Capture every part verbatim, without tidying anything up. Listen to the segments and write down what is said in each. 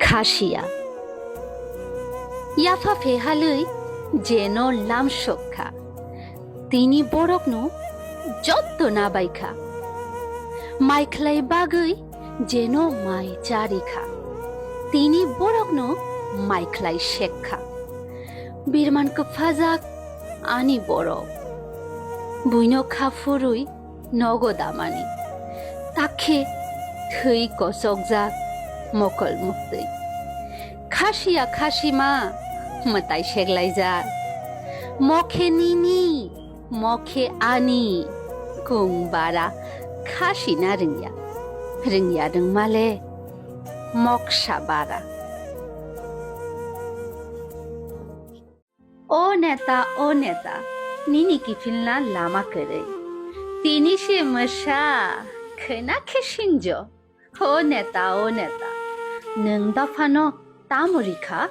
Khasiya. Yapha phehalwi jeno lam sokha, tini borokno jotto nabaikha. Mai khlai bagwi jeno mai charikha, tini borokno mai khlai sekkha. Birman kwphajak ani borok, buino kha phurwi nogo damani, takhe thwi kochokjak mokol muktwi. Khasiya khasima mwtai seklaijak, mokhe nini, mokhe ani, kung bara khasina rwngya, rwngya rwngmale moksa bara. O neta, o neta, nini kiphilna lama kwrwi. Tini se mwsa, khwna khe sinjo. O neta, o neta, nwng dophano tamo rikha?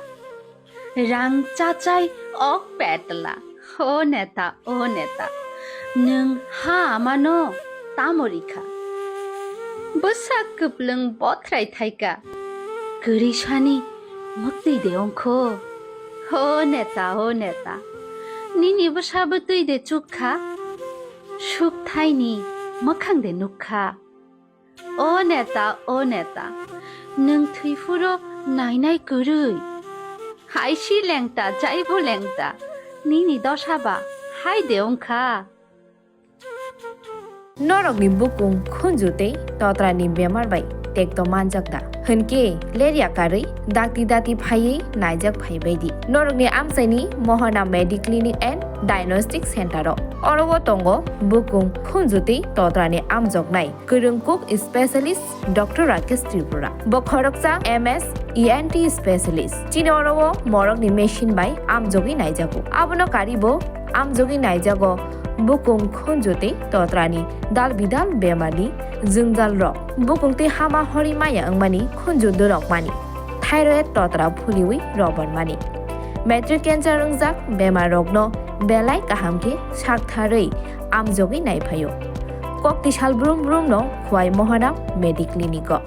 Rang chachai ok petla. O neta, o neta, nwng ha amano tamo rikha? Bwsa kwplwng bothrai thaika, kwrwi sani mwktwi de ongkho. O neta, o neta, nini bwsa bwtwi de chukha? Suk thaini mwkhang de nukha? O neta, o neta, nwng thwi phuro nainai kwrwi. Hai si lengta, jaibo lengta, nini dosa ba hai de ongkha? Norokni bukung khunju tei totrani bemar bai tekto manjak da? Hwnkhe lerya karwi dakti dati phaiwi naijak phaibai di. Norokni amchaini Mohana Mediclinic and Diagnostic Center o. Oro o tongo bukung khunju tei totrani amjoknai kwrwng kuk specialist Doctor Rakesh Tripura. Bo khoroksa M S E N T specialist. Chini oro o morokni machine bai amjogwi naijago. Abono karibo amjogwi naijago bukung khunju tei totrani dal bidal bemarni jwngjal rok. Bukung tei hama hori maya wngmani, khunju dwrokmani, thyroid totra phuliwi robormani, matric cancer wngjak bemar rokno belai kaham khe saktharwi amjogwi naiphaio. Kokti sal brum brum no Khwai Mohana Mediclinic o.